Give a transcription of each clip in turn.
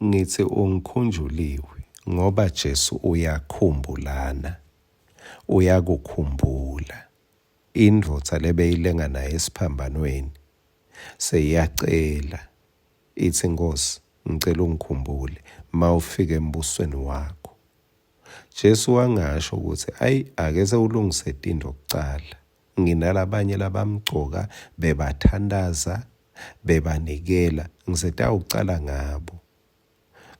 Ngitsi ungikhunjuliwe ngoba Jesu uyakhumbulana, uyakukhumbula. Indvodza lebeyilenga naye esiphambanweni seyiyacela itsi, Nkhosi, ngicela ungikhumbule mawufika embusweni wakho. Jesu wangasho kutsi ayi ake sewulungise tintfo kucala. Nginalabanye labamcoka bebathantaza, bebanikela, ngisetawucala ngabo.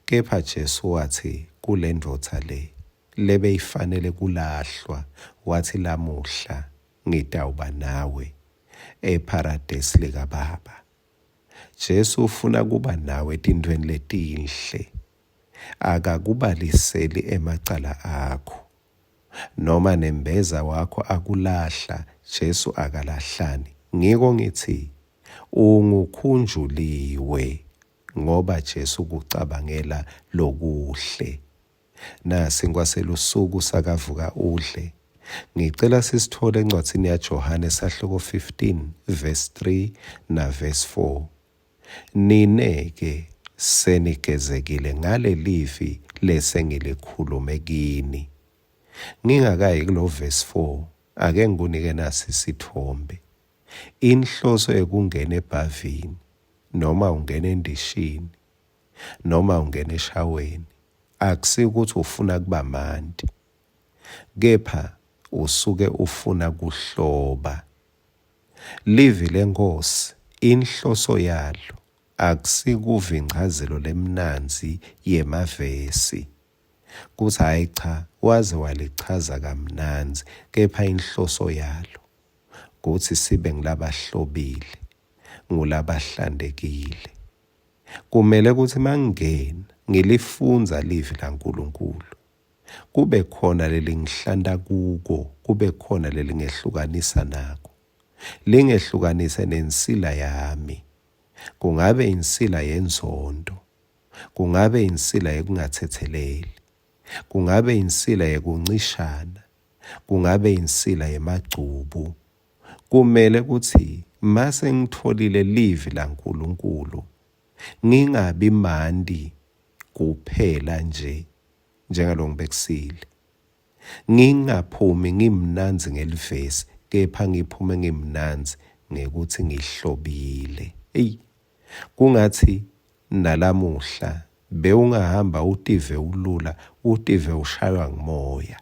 Kepha Jesu watsi kulendvodza le lebeyifanele kulahlwa, watsi lamuhla ngitawuba nawe ePharadesi likaBaba. Jesu ufuna kuba nawe etintfweni letinhle. Akakubaliseli emacala akho. Noma nembeza wakho akulahla, Jesu akalahlani. Ngiko ngitsi ungukhunjuliwe ngoba Jesu ukucabangela lokuhle. Nasinkwa selusuku sakavuka udle. Ngicela sisitfole encwadzini yaJohane sahluko 15 verse 3 na verse 4. Nine-ke senigezekile ngalelivi lesengilikhulume kini. Ngingakayi kulo verse 4, ake ngikunike nasi sitfombe. Inhloso yekungena ebhavini noma ungena endishini noma ungena eshaweni akusikuthi ufuna kuba manti kepha usuke ufuna kuhloba. Livi leNkhosi inhloso yalo akusikuva inchazelo lemnandzi yemavesi kutsi hhayi cha waze walichaza kamnandzi kepha inhloso yalo kutsi sibe ngulabahlobile, ngulabahlantekile. Kumele kutsi mangingena ngilifundza livi laNkulunkulu kube khona lelingihlanta kuko, kube khona lelingehlukanisa nako, lingehlukanise nensila yami. Kungabe insila yenzondo, kungabe insila yekungatsetseleli, kungabe insila yekuncishana, kungabe insila yemagcubu. Kumele kutsi mase ngitfolile livi laNkulunkulu ngingabi manti kuphela nje njengalo ngibekusile. Ngingaphumi ngimnandzi ngelivesi kepha ngiphume ngimnandzi ngekutsi ngihlobile. Eyi kungatsi nalamuhla bewungahamba utive ulula, utive ushaywa ngumoya.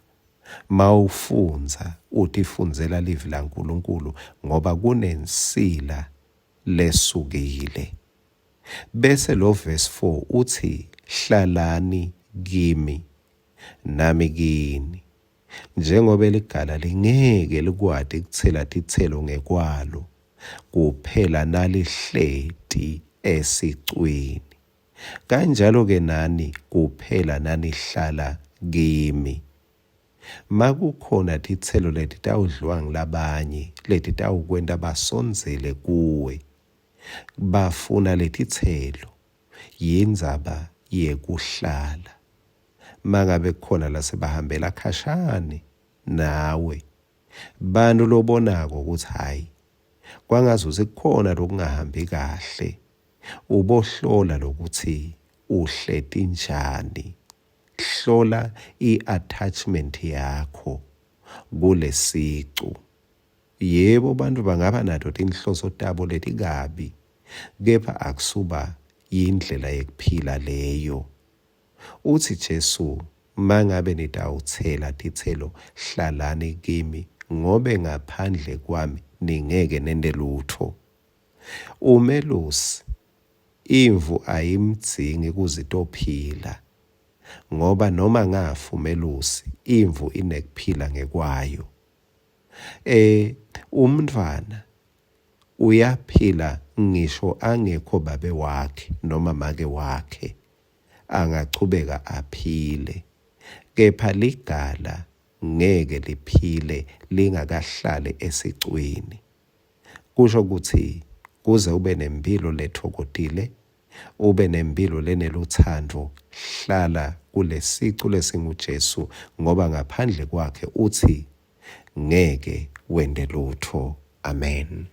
Mawufundza utifundzela livi laNkulunkulu ngoba kunensila lesukile. Bese lo verse 4 utsi hlalani kimi nami kini. Njengobe ligala lingeke likwati kutsela titselo ngekwalo kuphela nalihleti esicwini. Kanjalo-ke nani kuphela nanihlala kimi. Makukhona titselo letitawudliwa ngulabanye letitawukwenta basondzele kuwe, bafuna letitselo, yindzaba yekuhlala. Mangabe kukhona lasebahambela khashane nawe, bantfu lobonako kutsi hhayi kwangazuthi kukhona lokungahambi kahle, ubohlola lokuthi uhleti njani. Hlola i-attachment yakho kulesicu. Yebo, bantfu bangaba nato tinhloso tabo letikabi, kepha akusuba yindlela yekuphila leyo. Utsi Jesu, Mangabe nitawutsela titselo, hlalani kimi, ngobe ngaphandle kwami ningeke nente lutfo. Umelusi, imvu ayimdzingi kuze itophila, ngoba noma ngafa umelusi, imvu inekuphila ngekwayo. E, umntfwana uyaphila ngisho angekho babe wakhe noma make wakhe, angachubeka aphile. Kepha ligala ngeke liphile lingakahlali esicwini. Kusho kutsi kuze ube nemphilo letfokotile, ube nemphilo lenelutsandvo, hlala kulesicu lesinguJesu ngoba ngaphandle kwakhe utsi ngeke wente lutfo. Amen.